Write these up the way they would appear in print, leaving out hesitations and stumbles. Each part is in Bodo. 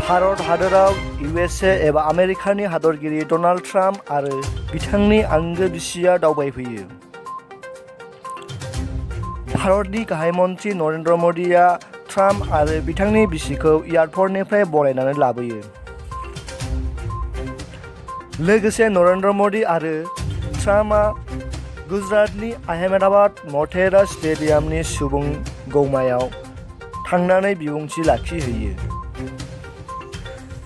भारत हादराव USA एबा आमेरिकानि हादरगिरि डनाल्ड ट्राम्प आरो बिथांनि आंगो बिसिया दावबायफैयो। भारतनि गाहाय मन्त्रि नरेन्द्र मदिया ट्राम्प आरो बिथांनि बिसिखौ एयारपर्टनिफ्राय बरायनानै लाबोयो। लोगोसे नरेन्द्र मदि आरो ट्राम्पआ गुजरातनि आहमेदाबाद मटेरा स्टेडियामनि सुबुं गौमायाव थांनानै बिबुंथि लाखिहैयो।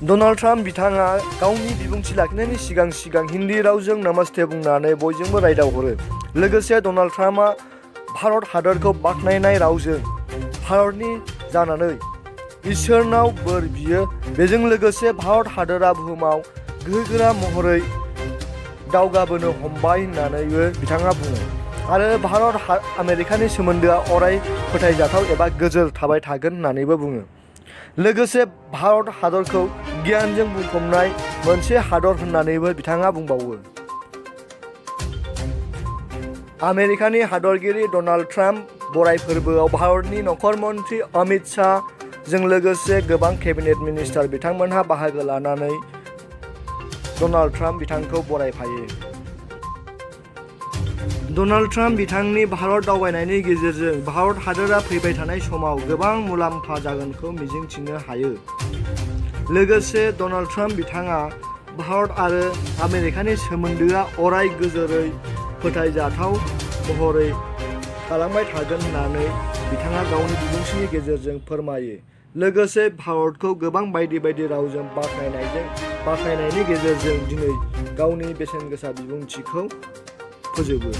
डनाल्ड ट्राम्प बिथाङा गावनि बिबुंथि लाखिनायनि सिगां हिन्दी रावजों नमस्ते बुंनानै बयजोंबो रायदावहरो। लोगोसे डनाल्ड ट्राम्पआ भारत हादरखौ बाख्नायनाय रावजों भारतनि जानानै इसोरनाव बोर बियो। बेजों लोगोसे भारत हादरा बुहुमाव गोहोगोरा महरै दावगाबोनो हमबाय होननानैबो बिथाङा बुङो आरो भारत आमेरिकानि सोमोन्दोआ अराय फोथायजाथाव एबा गोजोर थाबाय थागोन होननानैबो बुङो। लोगोसे भारत हादरखौ गियानजों बुंफबनाय मोनसे हादर होननानैबो बिथाङा बुंबावो। आमेरिकानि हादरगिरि डनाल्ड ट्राम्प बराय फोरबोआव भारतनि नखर मन्त्रि अमित शाहजों लोगोसे गोबां केबिनेट मिनिस्टार बिथांमोनहा बाहागो लानानै डनाल्ड ट्राम्प बिथांखौ बरायफायो। डनाल्ड ट्राम्प बिथांनि भारत दावबायनायनि गेजेरजों भारत हादरा फैबाय थानाय समाव गोबां मुलाम्फा जागोनखौ मिजिंथिनो हायो। लोगोसे डनाल्ड ट्राम्प बिथाङा भारत आरो आमेरिकानि सोमोन्दोआ अराय गोजोरै फोथायजाथाव महरै थालांबाय थागोन होननानै बिथाङा गावनि बिबुंथिनि गेजेरजों फोरमायो। लोगोसे भारतखौ गोबां बायदि बायदि रावजों बाख्नायनायनि गेजेरजों दिनै गावनि बेसेन गोसा बिबुंथिखौ फोजोबो।